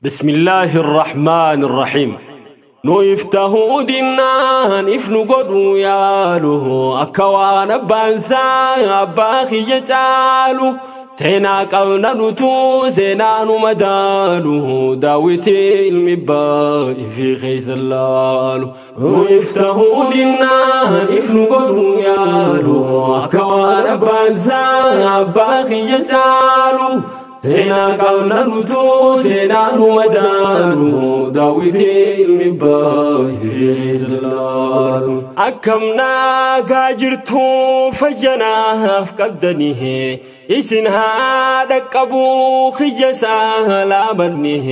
بسم الله الرحمن الرحيم نويفته دينان إفنو قدو يالو أكوان بانسا أباخي يجالو سينا قولنا نتو سينا نمدالو داوتي المباي في خيس اللالو نويفته دينان إفنو قدو يالو أكوان بانسا أباخي يجالو سينا قولنا نتو سينا نمدالو داوتي المباي في خيس اللالو أكمنا قاجرتو فجنا فقدنيه إسن هذا كبو خجسا لامنه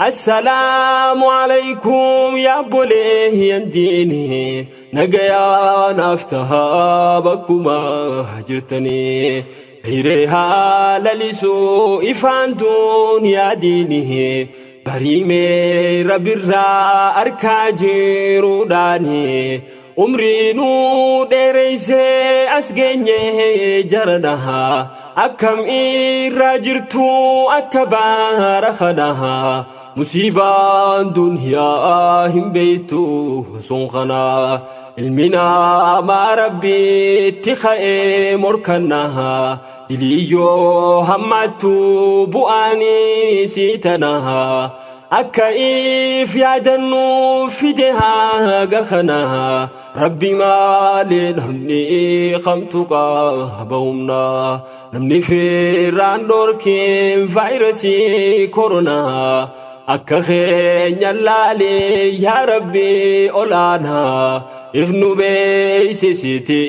السلام عليكم يا بوليه يندينه نقيا نفتها بكما هجرتني غيرها للسو إفان دنيا دينه بريمي ربرا أركاجيرو داني عمري نو ديريسي أسجنيه جردها أكم إراجرتو أكبار خدها مصيبة دنيا هم بيتو سنخنا المنا ما ربي تخئ مركنها دليو همتو بؤاني سيتناها أكيف يعدنو فدها قخناها ربي ما لنمني خمتك بهمنا نمني في راندوركين فيروسي كورونا أكخين يلالي يا ربي أولانا إفنو بيسيسيتي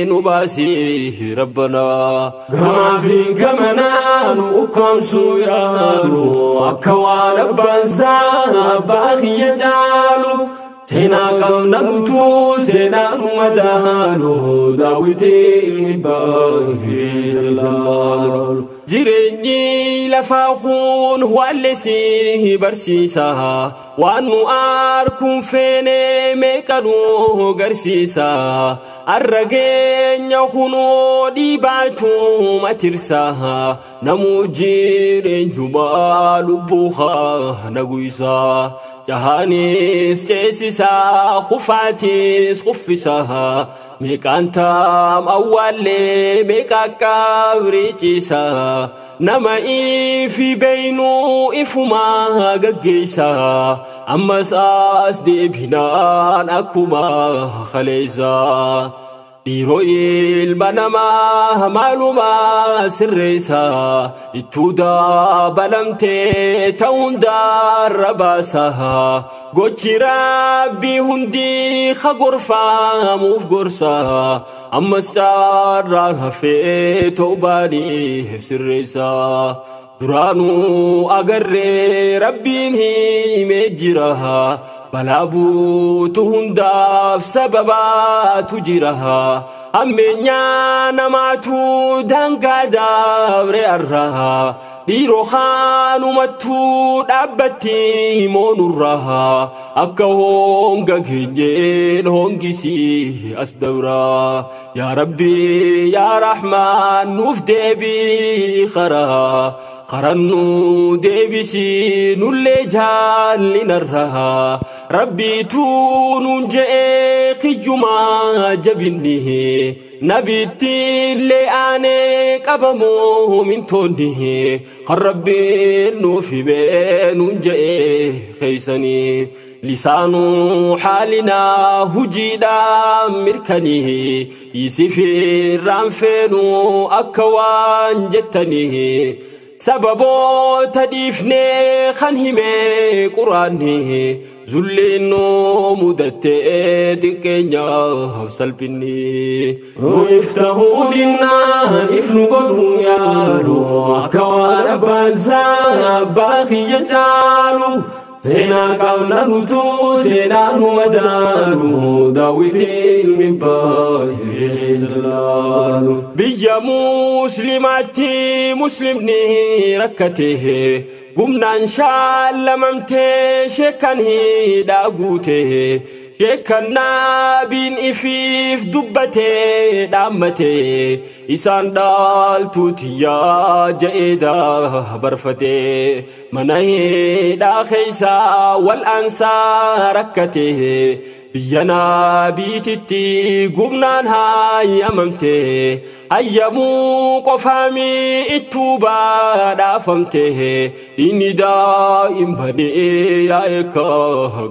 نباسي ربنا كما في كمنا نؤكم سيارو أكوان بنزا باخي يجالو سينا قم نمتو سينا نمدهانو داوتي المباهي زلال جيريني لفاخون هو اللي برسيسا وانو اركم فيني ميكانو غرسيسا الرجين يخونو ديباتو ما ترساها نمو جيرين جمال بوخا نغويسا جهانيس تيسيسا خفاتيس خفساها ميكانتام أولي ميكاكا ريتيسا نما إفي بينو إفما غغيسا أما ساس دي بنان أكما خليسا ديرو البنما معلومة سريسا اتودا بلمتي توندا رباسها قوتي ربي هندي خغرفا موف قرصا أما السارة في توباني سريسا درانو أقري ربي مجرها بلابو تهنداف سببا تجرها أمنيا نماتو دانقا دابري أرها ديرو خانو متو دابتي مونورها أكا هونغا كينجين هونغيسي أسدورا يا ربي يا رحمن نوف ديبي خرا خرنو ديبسي نولي جال لنرها ربي تونون جئ خيوما جبنه نبيتي اللي آني قبمو من تونه خربي نوفي بينون جئ خيسني لسان حالنا هجيدا مركنه يسفي رانفينو أكوان جتنه سببو تديفني خنهمي قرانه زلينو مدتي تكينيا سلبني ويفتهو دينان إفنو قدو يالو أكوان بانسا باخي يجالو سينا قولنا نتو سينا نمدالو داوتي المباي زلالو بيا مسلماتي مسلمني ركته قمنا إن شاء الله ممتي شكنه داغوته Sheekkannaa biin ifiif dubbatee dhaammatee isaan dhaaltuu tiyyaa je'ee barfatee mana hidhaa keessaa wal aansaa rakkatee biyya naabiititti gubnaan hayyamamte hayyamuu qofaami ittuu baadhaafamte inni daa'im badee yaa'e ka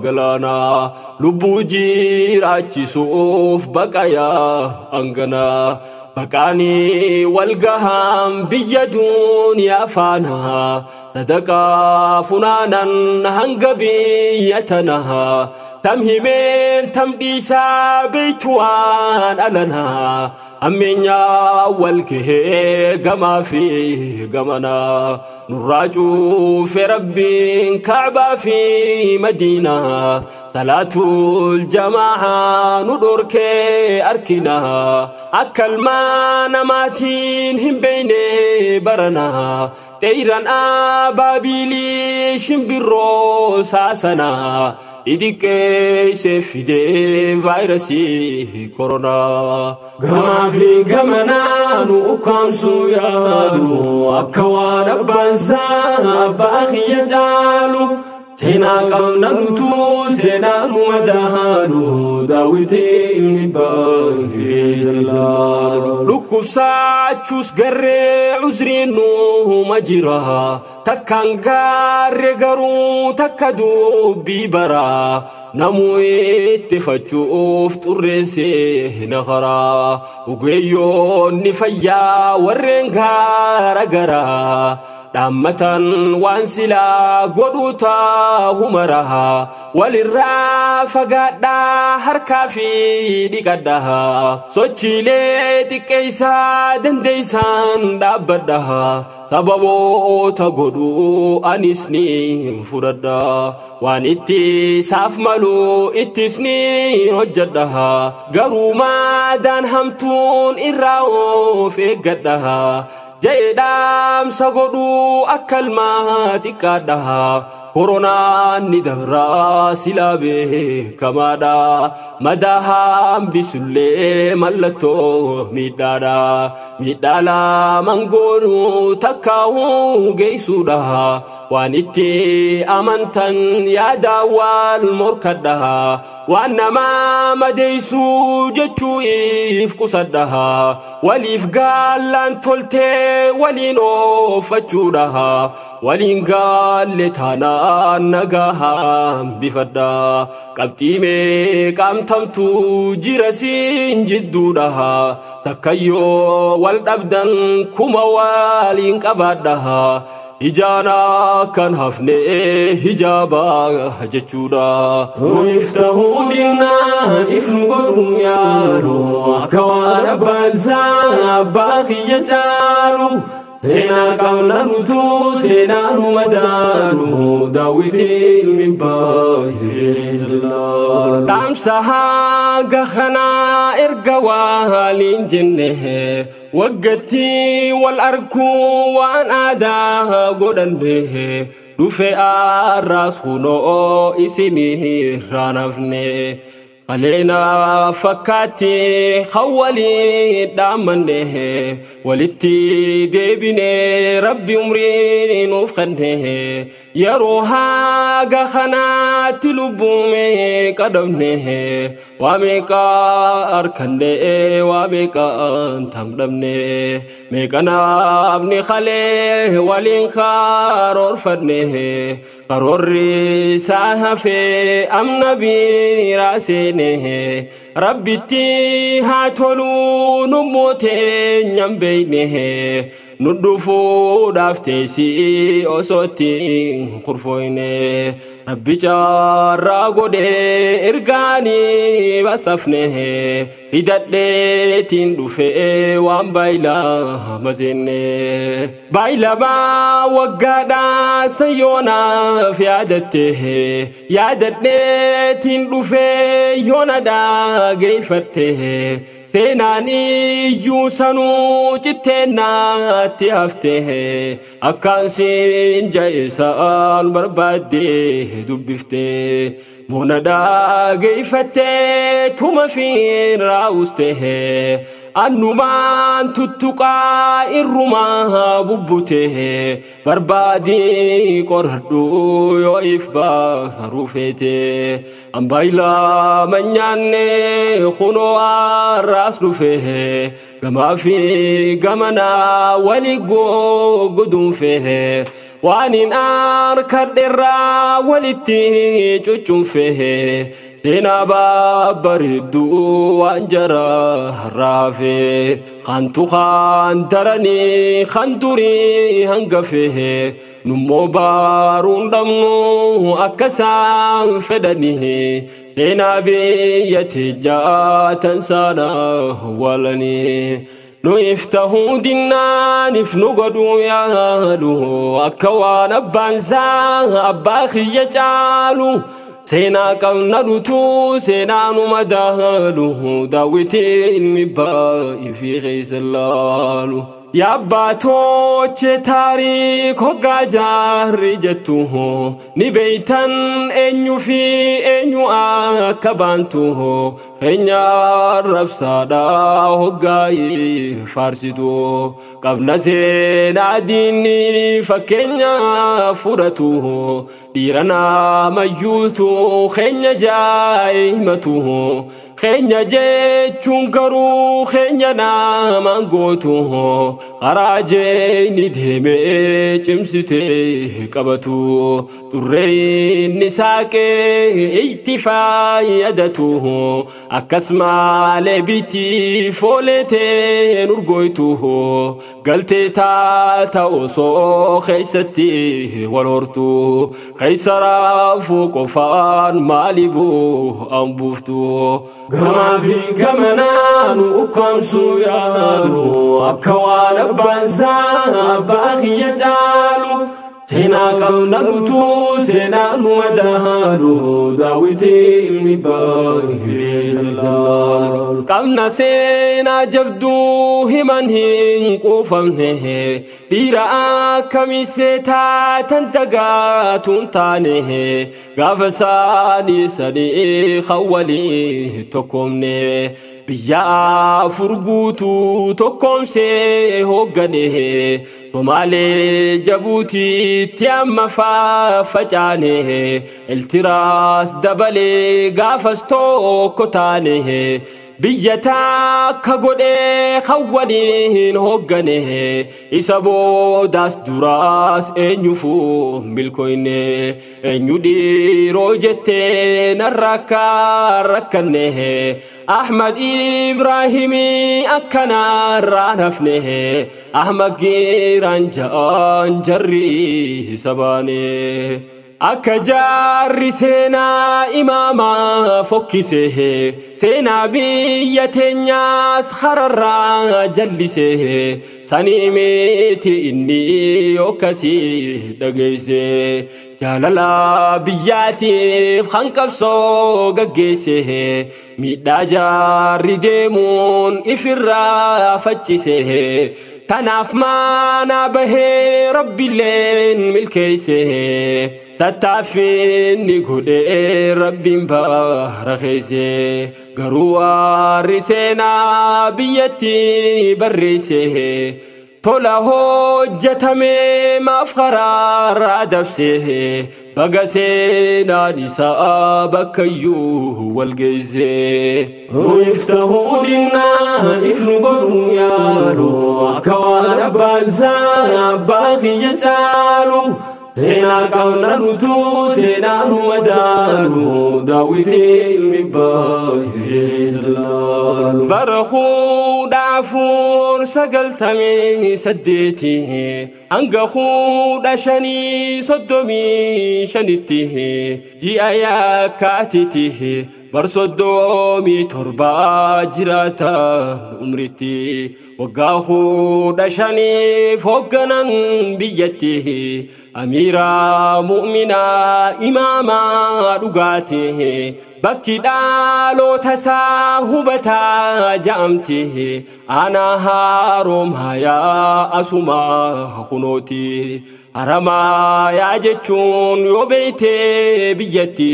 galaanaa lubbuu jiraachisuuf baqayaa hanganaa. Baqaanii wal gahaan biyya duuniyaa faana sadaqaa funaanan hanga biyya tanaa tam himeen tam dhiisaa beektu waan alanaa ammeenyaa wal gahee gamaa fi gamanaa nurraa cuufe rabbiin kaabaa fi madiinaa salaatul jamaahaa nu dhorkee arkinaa akka ilmaa namaatiin hin beeyne baranaa xeeyran abaabilii shimbirroo saasanaa xixiqqeessee fidee vaayirasii koronaa. Gamaa fi gamanaa nu ukkaamsuu yaalu akka waan abbaan isaa abbaa kiyya caalu. Seenaa qabna nutuu seenaa nu madaalu daawwitii ilmi baay'ee zallaalu. Dhukkubsaachuus garree uzriin nuuma jira takkaan gaarree garuu takka dubbii bara namuu itti fachuuf xurreessee na karaa ogeeyyoonni fayyaa warreen gaara garaa. Dhaammatan waan silaa godhu taa'u mara walirraa fagaadhaa harkaa fi dhiqadhaa sochiilee xiqqeessaa dandeessaan dhaabbadhaa sababoota godhu anis ni fudhadha waan itti saaf malu ittis ni hojjedha garuu maadaan hamtuun irraa of eeggadha. Je'ee dhaamsa godhuu akka ilmaa xiqqaadha. Koronaan ni dabraa silaa beekamaadha. Madaa hambisullee mallattoo miidhaadha. Miidhaa lamaan goonuu takkaa'uu geessuudha. Waan itti amantan yaadaa wal morkadha. Waan namaa madeessuu jechuu if qusadha. Waliif gaallaan toltee waliin oofachuudha. Waliin gaalle taanaan nagaa hambifadha. Qabxii meeqaamtamtuu jira siin jidduudha. Takkayyoo wal dhabdan kuma waliin qabaadha. Ijaana kan hafne hijaaba jechuudha. Nuuf dinnaan ifnu godhu yaalu akka waan abbaan isaa abbaa kiyya caalu. Seenaa qabna nutuu seenaa nu madaalu daawwitii ilmi baay'ee zallaalu. Dhaamsa haga kanaa erga waliin jenne waggatti wal arguu waan aadaa godhanne dhufe arraas kunoo isinii irraan hafne. Kaleena fakkaatti hawwalii dhaammanne walitti deebine rabbi umrii nuuf kenne yeroo haga kanaatti lubbuu meeqa dhabne waa meeqa arkanne waa meeqa tamdhabne meeqa namni kalee waliin karoorfanne karoorri isaa hafee amna biraa seene. Rabbitti haa toluu nu mooteenyaan beekne nu dhufuudhaaf teessii osootti kurfooyne rabbi carraa godhee ergaanii baasafne fidadheetiin dhufee waan baay'ilaa maseenne. Baay'ilamaa waggaadhaa sayyoonaaf yaadatte yaadadheetiin dhufee yoona dhaageeffatte Seenaan iyyuu sanuu citteennaatti hafte akkaan siin ja'isaan barbaadde dubbifte muna dhaageeffattee tuma fiirraa uste annumaan tuttuqaa irrumaa bubbute barbaadii qoradhu yoo if baharuu feete ambaayilaa manyaanne kunoo arraas dhufe gamaa fi gamanaa wali goguduunfe waan hin arkadherraa walitti cuccunfe seenaa babbareedduu waan jara raafe kantu kan daranii kan durii hangafe nummoo baaruun dhabnu akka isaan fedhanii seenaa biyya teejjaatan sana walanii. Nu iftahuu dinnaaniif nu godhuu yaalu akka waan abbaan isaa abbaa kiyya caalu seenaa qabna dhutuu seenaa nu madaalu daawwitii ilmi baay'ee fi keessa laalu. Yaa abbaa toochee taariik hoggaa jaarri jettu ni beeytan eenyu fi eenyu akka baantu keenya rabsaadha hoggaa faarsitu qabna seenaa diinni fakkeenya fudhatu dhiira namayyuutu keenya jaa'imatu keenya jechuun garuu keenya namaan gootu karaa jeeni deemee cimsitee qabatu xurree inni saaqee itti fayyadatu akkas malee bitti fooleteen urgooytu galtee taata osoo keessatti wal hortu keessa raafuu qofaan maali bu'aan buuftu. Gamaa fi gamanaa nu ukkaamsuu yaalu akka waan abbaan isaa abbaa kiyya caalu seenaa qabna guutuu seenaa nu madaalu daawwitii ilmi baay'ee laalu. Qabna seenaa jabduu himan hin quufamne dhiira akkamii seetaa tan dagaatuun taane gaafa isaanii sadii kan walii tokkoomne biyya afur guutuu tokkoomsee hooggane Somaalee Jabuutiitti amma faffacaane Eltiraas dabalee gaafas tokko taane biyya takka godhee kan waliin hooggane isa boodaas duraas eenyufuu milkooyne eenyu dhiiroo jettee narra akka rakkanne Ahmad Ibraahimii akkanarraa hafne Ahmad Giiraan ja'aan jarri isa baane. Akka jaarri seenaa imaamaa fokkise seenaa biyya teenyaas hararraa jallise sanii miti inni yokkasii dhageesse jaalala biyyaatiif kan qabsoo gaggeesse miidhaa jaarri deemuun ifirraa faccise tanaaf maanaa bahee rabbiilleen milkeesse tattaaffiin ni godhee rabbiin barakeesse garuu waarri seenaa biyyatti barreesse tola hojjetame maaf karaarraa dabse baga seenaan isaa bakkayyuu wal geesse. Iftahuu dinnaan ifnu godhuu yaalu akka waan abbaan isaa abbaa kiyya caalu seenaa qabna nutuu seenaa nu madaalu daawwitii ilmi baay'ee laalu. Bara 1498 hanga 1535tti ji'a yakkaatitti bar 37 jiraatan umritti waggaa 15 hoogganan biyyatti amiira mu'minaa imaamaa dhugaati Bakki dhaloota isaa hubataa ja'amti aanaa Haroomayaa asuma kunooti. Haramayaa jechuun yoo beeyte biyyatti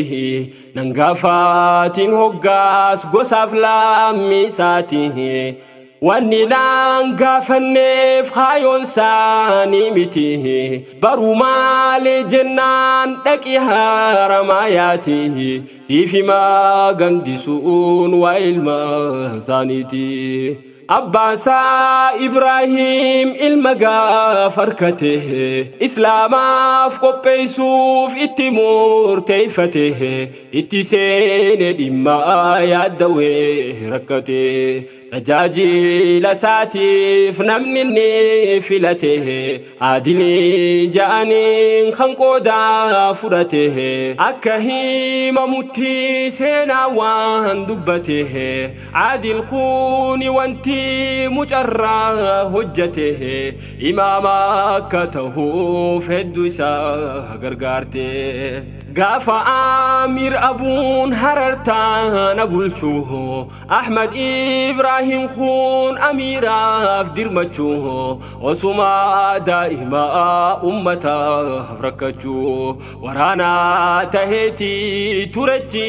nan gaafaatiin hoggaas gosaaf lammiisaati. Wanni naan gaafanneef kaayoon isaanii miti baruu maalee jennaan dhaqi Haramayaati siif himaa gandisuun waa ilma isaaniiti. Abbaan isaa Ibrahiim ilma gaaf harkate Islaamaaf qopheessuuf itti murteeffate itti seene dhimma yaaddawee rakkate tajaajila isaatiif namni inni filate adilii ja'aniin kan qoodaa fudhate akka himamutti seenaa waan dubbate adil kuni wanti mucarraa hojjate imaama akka ta'uuf hedduu isaa gargaarte. Gaafa Amiir Abuun Harartaana bulchuu Ahmad Ibrahim kun amiiraaf dirmachuu osuma daa'ima ummataaf rakkachuu waraanaa taheetii turechi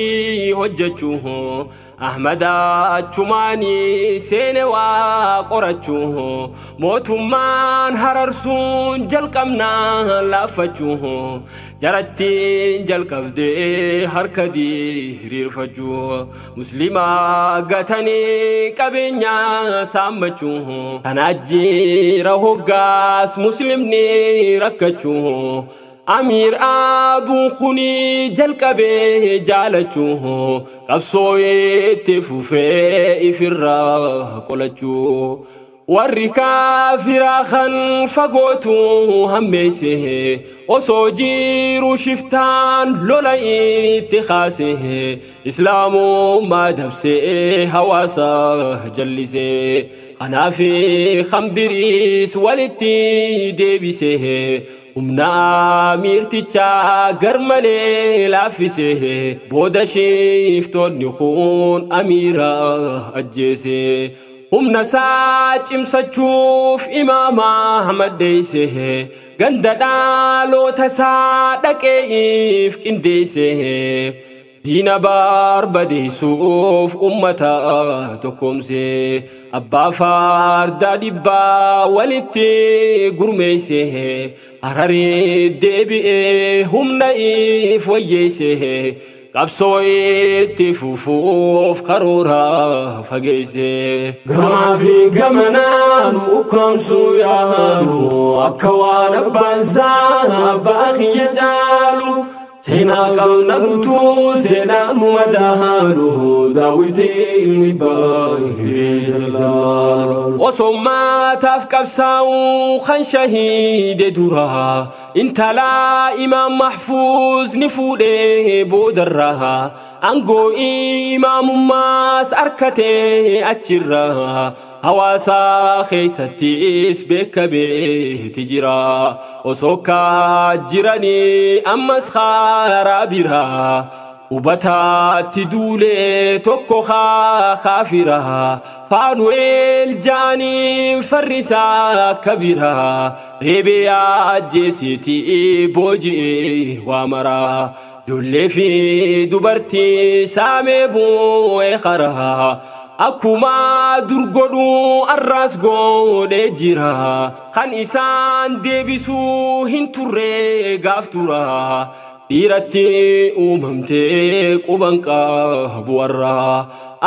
hojjechuu Ahmad achumaanii seene waa qorachuu mootummaan Hararsuun jalqabnaa laaffachuu jarattiin jalqabdee harka diriirfachuu muslimaa gatanii qabeenya saammachuu kana jira hoggaas muslimni rakkachuu Amiir Abuun kuni jalqabee jaalachuu qabsoo itti fufee ifirraa qolachuu warri kaafiraa kan fagootu hammeesse osoo jiru shiftaan lola itti kaase islaamummaa dabsee hawaasa jallise kanaaf kan biriis walitti deebise humna amiirtichaa garmalee laaffise booda shiftoonni kun amiira ajjeese. Humna isaa cimsachuuf imaama Ahmad deeyse ganda dhaloota isaa dhaqeef qindeesse diina barbadeessuuf ummata tokkoomse abbaa fardaa dhibbaa walitti gurmeesse Hararii deebi'ee humna if wayyeesse qabsoo itti fufuuf karoora fageesse. Gamaa fi gamanaan ukkaamsuu yaalu akka waan abbaan isaa abbaa kiyya caalu seenaa qabna guutuu seenaa nu madaalu Daawit ilmi baay'ee. Osoo maataaf qabsaa'uu kan shahiide dura intala imaam Mahfuuz ni fuudhee boodarraa aangoo imaamummaas harkatee achirraa hawaasa keessattis beekameeti jira osoo kaa jiranii ammas karaa biraa hubataatti duulee tokko kaafira Faanu'eel ja'aniin farrisaa kabira reebee ajjeesiitii booji'ee waa maraa ijoollee fi dubartii saamee bu'ee karaa akkuma dur godhuu arraas godhee jira kan isaan deebisuu hin turre gaaf tura dhiiratti uumamtee quban qabu warra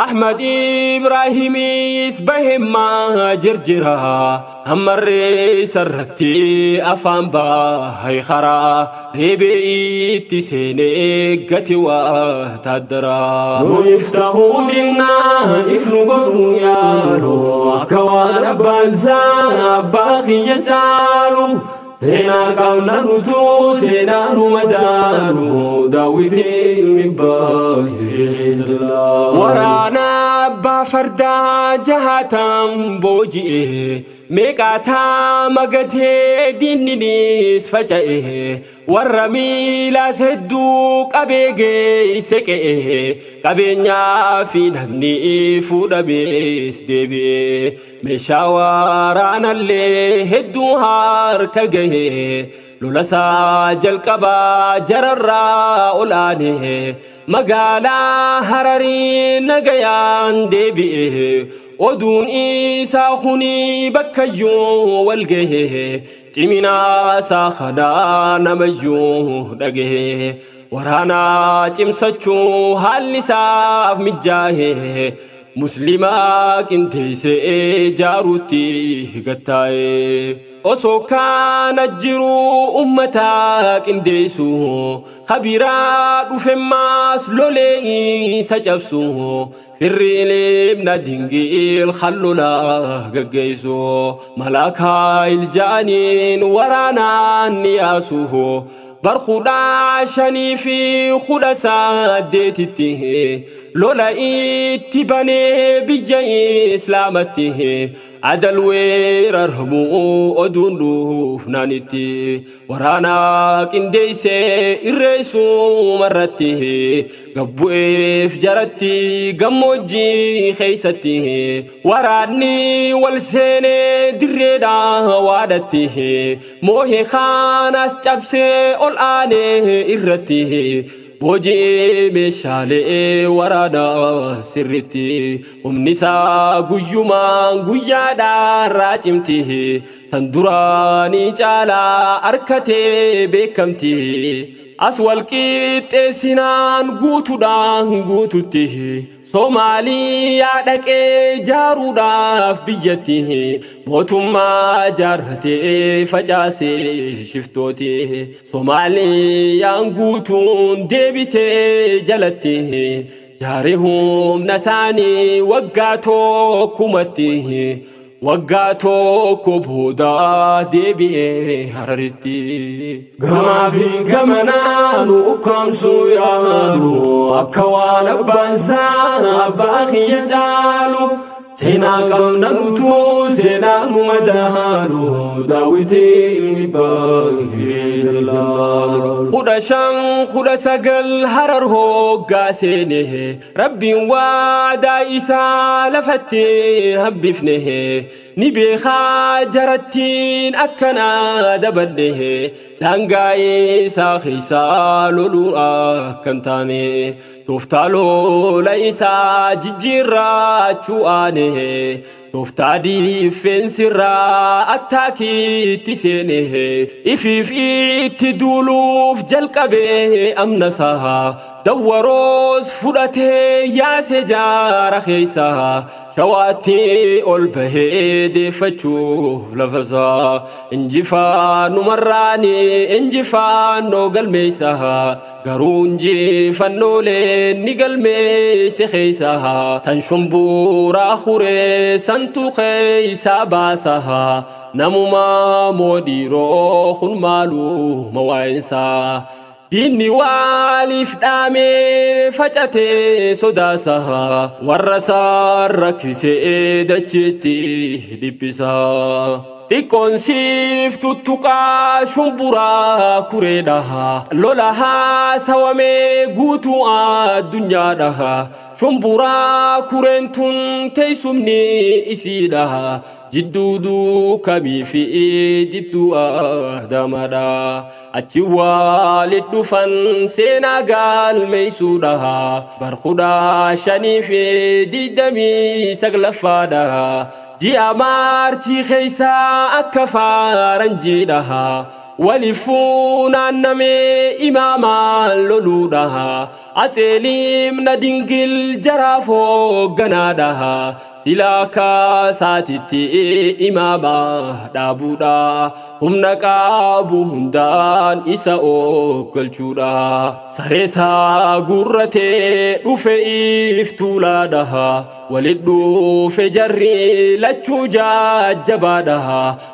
Ahmad Ibrahimis bahemmaa jirjira ammarree sarratti afaan bahay karaa reebee itti seenee gati waa taaddara. Nu iftahuu dinnaan ifnu godhuu yaalu akka waan abbaan isaa abbaa kiyya caalu. Seenaa qabna nutuu seenaa nu madaalu Daawit ilmi baay'ee. Waraana abbaa fardaa. Fardaa jahatam booji'e meeqaataa magatee diinninis faca'e warra miilaas hedduu qabee geesse qe'e qabeenyaa fi namni fuudhamees deebi'e meeshaa waraanallee hedduu harka gahe lolasaa jalqabaa jararraa olaane magaalaa Hararii nagayaan deebi'e oduun isaa kuni bakkayyuu wal gahe ciminaa isaa kanaa namayyuu dhagahe waraanaa cimsachuu haalli isaaf mijjaahe muslimaa qindeessee jaaruutti gattaa'e. Osoo kana jiru ummata qindeessu khabiraa dhufe maas lolee isa cabsu firri ilmna dingiil khallula gaggeessu malaakaa iljaaniin waraanaan ni yaasu bar 15 fi 18tti lola itti banee biyya islaamatti adal weerarhamuu oduun dhufnaanitti waraana qindeessee irreessuu marratti gabbu'eef jaratti gammoojjii keeysatti waraanni wal seenee dirreedhaa waadatti moohee kaanas cabsee ol aanee irratti booji'ee meeshaalee waraanaa sirritti humni isaa guyyumaan guyyaadhaan raacimti tan duraanii caalaa harkatee beekamti as wal qixxeessinaan guutuudhaan guututti Somaaliyaa dhaqee jaaruudhaaf biyyatti mootummaa jaarratee facaasee shiftooti Somaaliyaan guutuun deebitee jalatti jaare humna isaanii waggaa tokkumatti waggaa tokko booda deebi'ee Hararitti. Gamaa fi gamanaa nu ukkaamsuu yaalu akka waan abbaan isaa abbaa kiyya caalu seenaa qabna nutuu seenaa nu madaalu daawwitii ilmi baay'ee zallaalu. 15 19 Harar hoggaa seene rabbiin waadaa isaa lafatti hambifne ni beekaa jarattiin akkanaa dabadhe daangaa isaa keessaa loluu akkan taane tooftaa lola isaa jijjiirraachuu aane tooftaa diifeensirraa attaakiitti seene ifiif itti duuluuf jalqabee amnasaa dawwaroos fudhatee yaase jaara keessaa shawaatti ol bahee deeffachuuf lafasaa injifaanumarraani injifaannoo galmeessaa garuu injifannoolee ni galmeesse keessaa tan shumburaa huree santu keessaa baasaa namumaa moodhiiroo kun maaluu mawaa'insaa diinni waaliif dhaamee facatee sodaasaa warra isaan rakkisee dachiitti dhiphisaa. Xiqqoon siif tuttuqaa shumburaa kureedha lola haasawamee guutuu addunyaadha shumburaa kureen tun teessumni isiidha jidduu duukamii fi jidduu aadamadha achi walit dhufan seenaa galmeessuudha bar 15 fi 29ffaadha ji'a maarchii keessaa akka faaranjiidha walifuunaan namee imaamaan loluudha aseelimna dingil jaraaf hoogganaadha silaa kaasaatitti imaama dhaabuudha humna qabu hundaan isa ooggalchuudha sareesaa guurratee dhufe iftuulaadha walit dhufe jarri lachuu jajjabaadha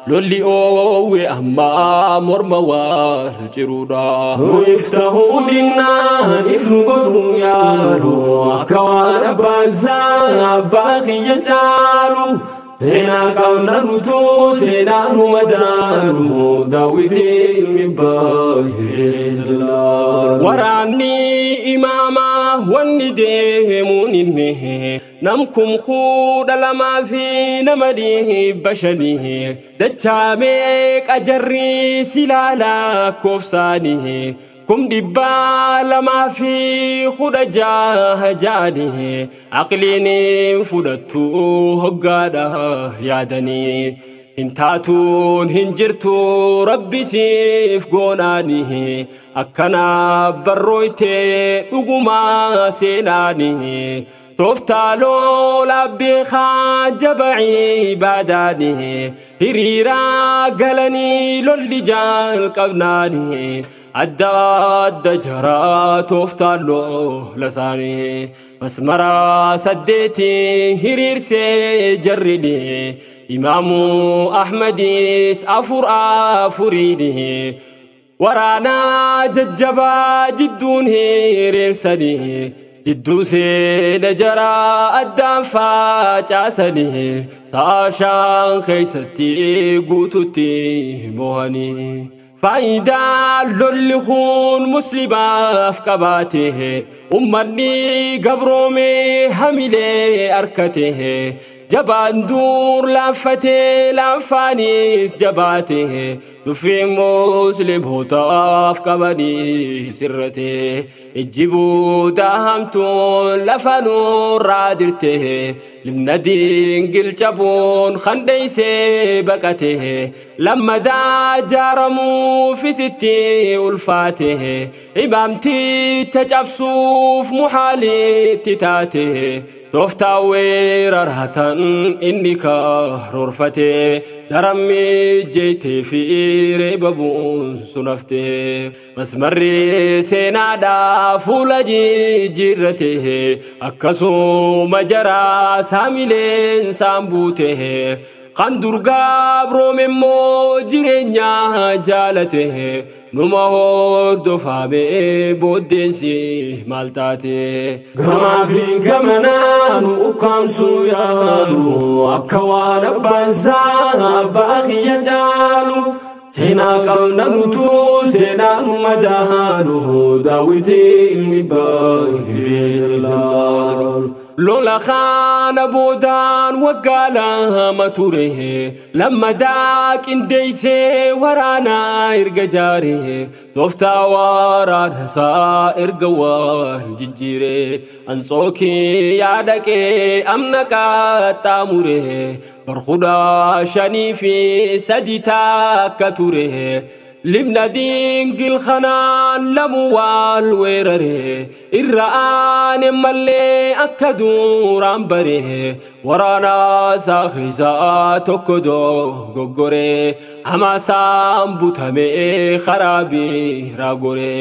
lolli oowwe ammaa morma wal ciruudha. Nu iftahuu dinnaan if nu Godhuu yaalu akka waan abbaan isaa abbaa kiyya caalu. Seenaa qabna nutuu seenaa nu madaalu Daawiti ilmi baay'ee zilaalu. Waraanni imaamaa wanni deemuun inni nam 125,500 dachaa qajarri silaala koofsaanii 216,000 jaanii aqliin fudhattu hoggaadha yaadanii hin taatuun hin jirtu rabbisiif goonaanii akkana barrooytee dhugumaa seenaanii tooftaa lola beekaa jaba'ii baadaanii hiriiraa galanii lolli jalqabnaanii adda adda jaraa tooftaa lola isaanii masmara 8 hiriirsee jarrini imaamu Ahmadis 4 4 waraanaa jajjabaa jidduun hiriirsanii jidduu seena jaraa addaan facaasanii sa'a 5 keessatti guututti mo'anii. Faayidaa lolli kun muslimaaf qabaate ummanni gabroomee hamilee harkate jabaan dur laaffatee laaffaanis jabaate dhufee muslimootaaf qabanii sirrate ijjibuu dahamtuun lafa nurraa dirte limna dingil cabuun khandheysee baqate lammadaa jaaramuufisitti ulfaate imaamticha cabsuuf muhaalitti taate tooftaa weeraratan inni karoorfate darammii jeetee fi reeba bu'uun sunafte masmarri seenaadhaa fuula jijjiirrate akkasuma jaraa saamileen saan buute kan durgaa biroome immoo jireenya jaalate numa hordofame booddeensi maal taate. Gamaa fi gamanaa nu ukkaamsuu yaalu akka waan abbaan isaa abbaa kiyya caalu. Seenaa qabna nutuu seenaa nu madaalu Daawiti ilmi baay'ee zilaalu. Lola kana boodaan waggaa 2 ture lammadaa qindeessee waraana erga jaare tooftaa waraana isaa erga wal jijjiire Ansookii yaadaqee amna qaxxaamure barkudhaa 5 fi 3 takka ture. Libna dingil khanaan lamu wal weerare irra aane mallee akka duraan bare waraana isaa keessaa tokko dogoggore hamaasaan butame karaa biraa gore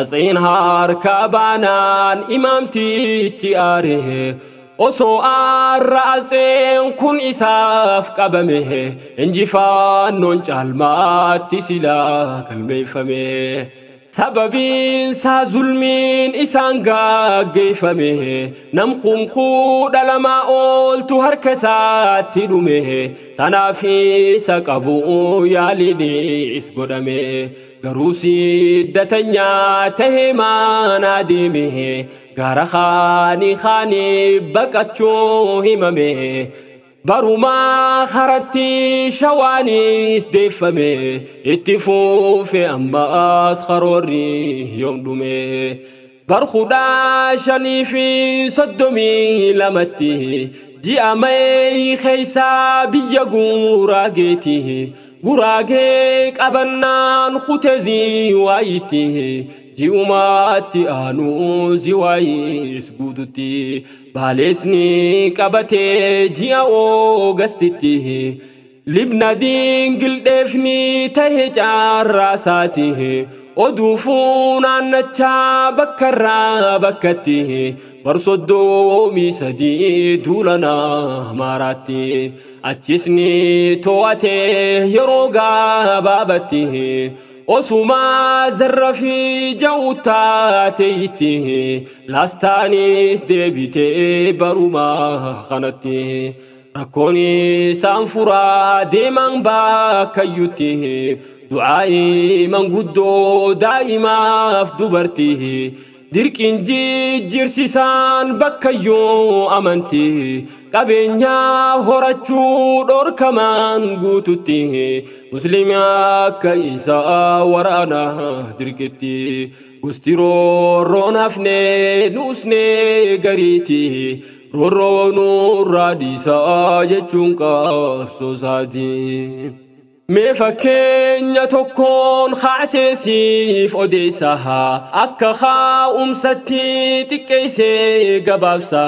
asiin harka baanaan imaamtichi aare osoo aarra aseen kun isaaf qabame injifannoon caalmaatti silaa galmeeffame. Sababiin isaa zulmiin isaan gaggeeffame nam 12,000 ooltu harka isaatti dhume tanaaf isa qabu yaaliinis godhame garuu siddatanyaa tahee maanaa deeme gara kaanii kaanii baqachuu himame. Barumaa karatti shawaanis deeffame itti fuufe ammaas karoorri yoom dhume. Barkudhaa 5 fi 32tti ji'a May keessaa biyya Guraageeti. Guraagee qabannaan kutee ziwaayitti ji'umaatti aanuu ziwaayis guututti baaleesni qabatee ji'a Oogastitti libna dingil dheefni tahe caarraasaati oduu funaannachaa bakkarraa bakkatti bar 33 duulana maaraatti achisni to'atee yeroo gabaabaatti. Osuma zarra fi jawtaateetti laastaanis deebitee baruma kanatti rakkoon isaan furaa deeman bakkayyutti du'aa'ii manguddoo daa'imaaf dubartii dirqiin jijjiirsisaan bakkayyuu amantii qabeenyaa horachuu dhorkamaan guututti musliima akka isaa waraana dirqitti gosti roorroon hafne nuusne gariiti roorroo nurraa dhiisaa jechuun qabsoo isaati. Mee fakkeenya tokkoon kaasee siif odeessa akka kaa'umsatti xiqqeessee gabaabsa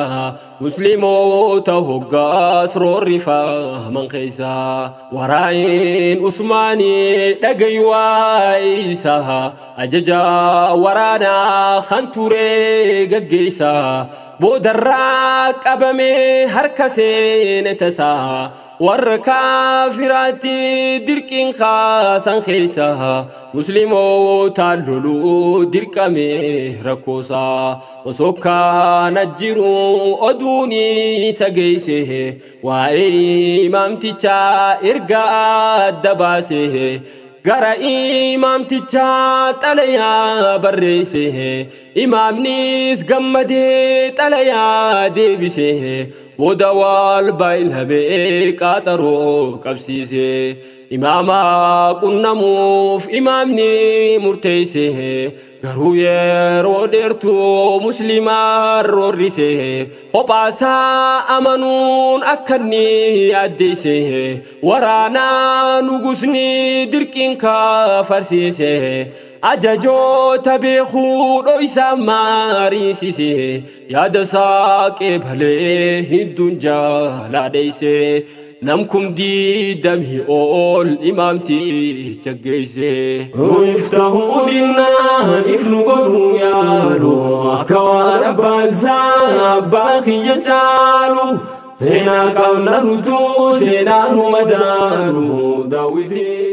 musliimoota hoggaas roorrifaman keessa waraa'in Usmaanii dhagayi waa'ee isaa ajaja waraanaa kan ture gaggeessa boodarraa qabamee harka seene tasaa warra kaafiraatti dirqiin kaasan keessa musliimoota loluu dirqame rakkoosaa osoo kana jiru oduun isa geesse waa'ee imaamtichaa erga adda baase gara imaamtichaa xalayaa barreesse imaamnis gammadee xalayaa deebise booda wal baay'ee qaxaroo qabsiise imaama qunnamuuf imaamni murteesse garuu yeroo dheertuu musliimaa roorrise kophaasaa amanuun akka inni addeesse waraanaa nugusni dirqiin kafarsiise ajajoota beekuu dhoysaa mariisise yaada isaa qeebalee hedduun jaaladheesse namkum diidamii ol imaamticha geesse. Iftahuu dinnaan ifnu godhuu yaalu akka waan abbaan isaa abbaa kiyya caalu seenaa qabna nutuu seenaa nu madaalu daawwitii.